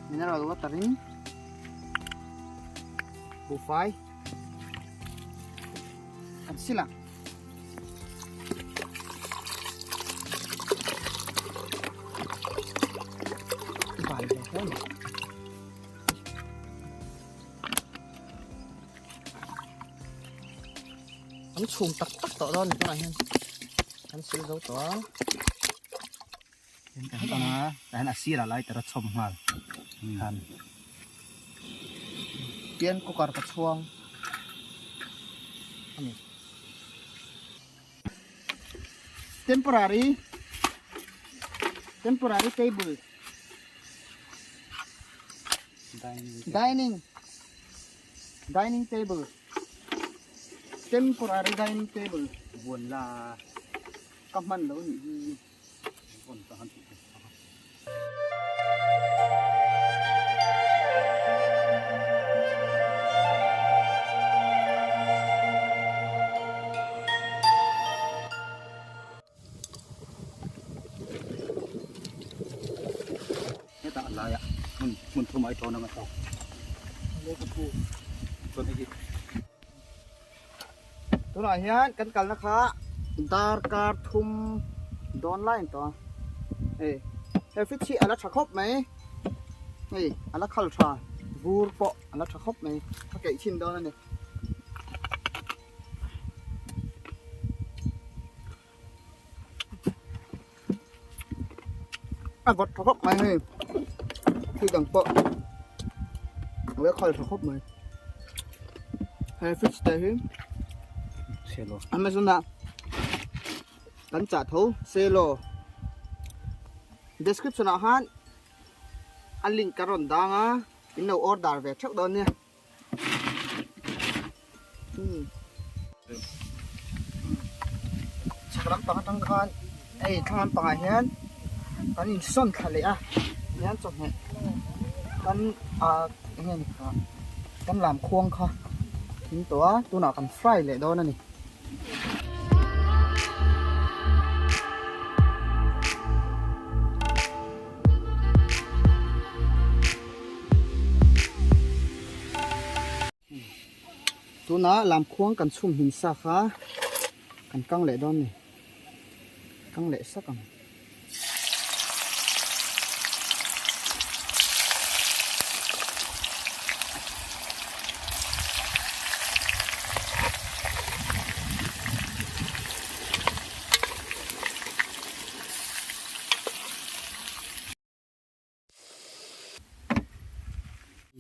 Mineral water in buhfai an sil ang. Bal ve hle mai. An chhum tak tak tawh dawn ni tunah hian an sil zo tawh a. Tah hian a sirah lighter a chhawm nghal khan. Tian cooker ka chhuang a ni. Temporary temporary table dining dining table temporary dining table buan la ka hman lo nih hi. Hetah a laiah hmun hmun thum ai tawn anga tawk. Chuan hei hi. Tunah hian kan kalna kha darkar thum dawn lai an tawh a, hei he fridge hi a la tha khawp mai, hei a la khal tha vur pawh a la tha khawp mai a keih chhin dawn a ni. A vawt tha khawp mai hei thil dang pawh a la khal tha khawp mai. He fridge te hi Amazon ah kan chah tho Cello description ah khan a link ka rawn dang a in lo order ve theuh dawn nia. Chhak lampang atang khan hei thlang lampangah hian kan insawn thla leh a tihian chawhmeh kan ah eng nge ni kha kan lam khuang kha in tawh a tunah kan fry leh dawn a ni. Tunah lamkhuang kan chhum hmin sa kha kan kang leh dawn ni kang leh sak ang.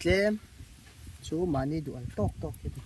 Tlem chu mahni duh ang tawk tawk hi a ni.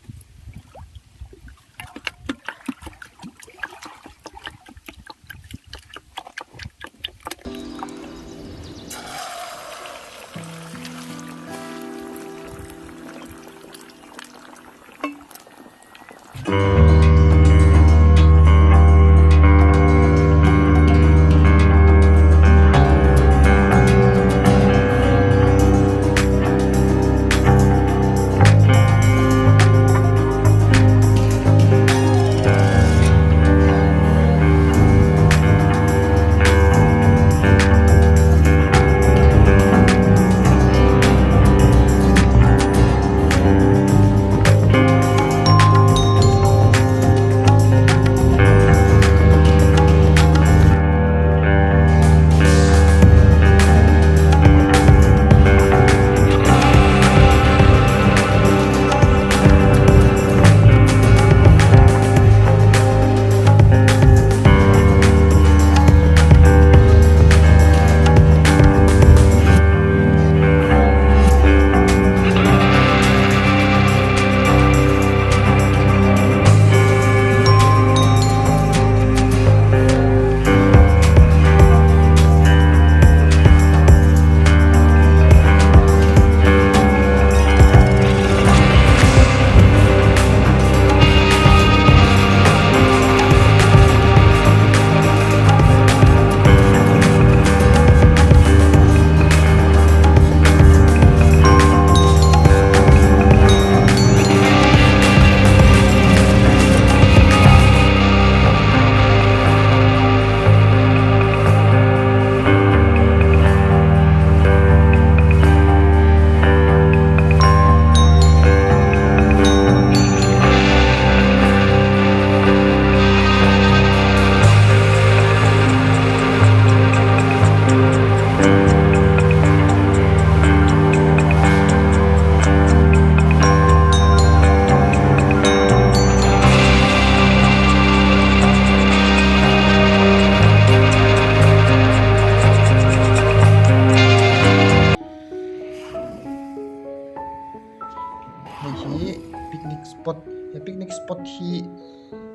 Hei hi picnic spot he picnic spot hi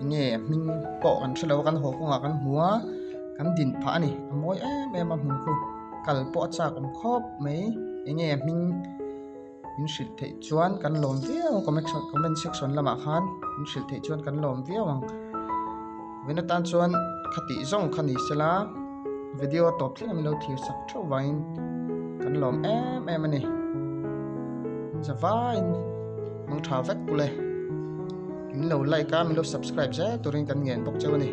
enge hming pawh kan hrelo a kan haw kawngah kan hmu a kan din phah a ni a mawi em em a hmun khu kal pawh a chak awm khawp mai enge hming min hrilh theih chuan kan lawm viau ang comment section lamah khan min hrilh theih chuan kan lawm viau ang vawiin atan chuan khatih zawng kha ni sela video a tawp thleng a min lo thlir sak theuh vangin kan lawm em em a ni zavaiin hmang tha vek kule min lo like a min lo subscribe zel turin kan ngen bawk cheu a ni.